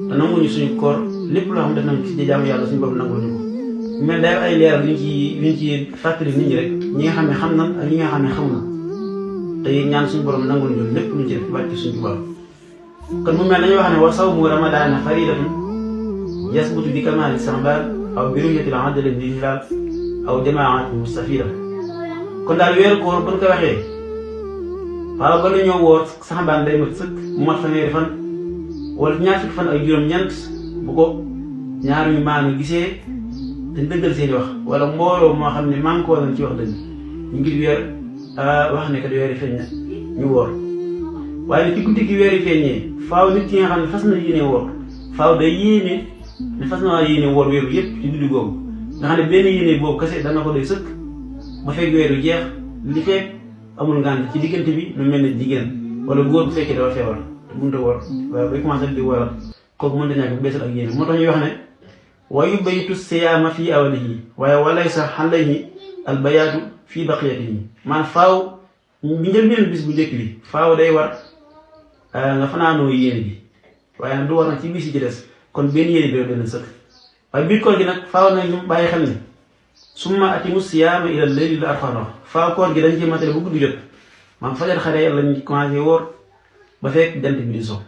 te nanguñu suñu koor lépp loo xam def nañ ci jaamu yàlla suñu borom nangul ñu ko mais day ay leeral yuñ ci fàttali nit ñi rek ñi nga xam ne xam nan ak ñi nga xam ne xamu na te ñaan suñu borom nangul ñu lépp luñ ci def barke suñu borom kon mu mel dañuy wax ne wa sawmu ramadaana faridatun yasbutu bi kamaali sambal aw bi ruyatil adli di hilal aw jamaati mustafida kon daal weeru koor buñ ko waxee waaw ba la ñoo woor saxambaan day mat sëkk mu mat fanweeri fan wala ñaar fukki fan ak juróom-ñeent bu ko ñaar ñu maanu gisee te dëggal seeni wax wala mbooloo moo xam ne mànkoo nañ ci wax dëgg ñu ngi weer wax ne kat weeri feeñ na ñu woor waaye ne ci guddi gi weeri feeñee faaw nit ki nga xam ne fas na yéene woor faaw day yéene ne fas na waa yéene woor weeru yëpp ci guddi googu nga xam ne benn yéene boobu kese dana ko doy sëkk ba fekk weeru jeex li fekk amul ngànt ci diggante bi lu mel ne jigéen wala góor bu fekkee dafa feebar te mënut a woor waaw bay commencé di wooral kooku mënut a ñàkk beesal ak yéene moo tax ñuy wax ne wa yubayyitu siyaama fii awalihi waaye walaysa alayhi albayaatu fii baqiyatihi maanaam faaw bi njëlbeen bis bu njëkk bi faaw day war nga fanaanoo yéene bi waaye nag du war na ci bis yi ci des kon benn yéene bi rek dana sëkk waaye biir koor gi nag faaw na ñu bàyyi xel ne summa atimu siyaama ila layli la Alxuraan wax faaw koor gi dañ ci matale bu guddi jot maanaam fajar xare lañ commencé woor ba fekk jant bi di so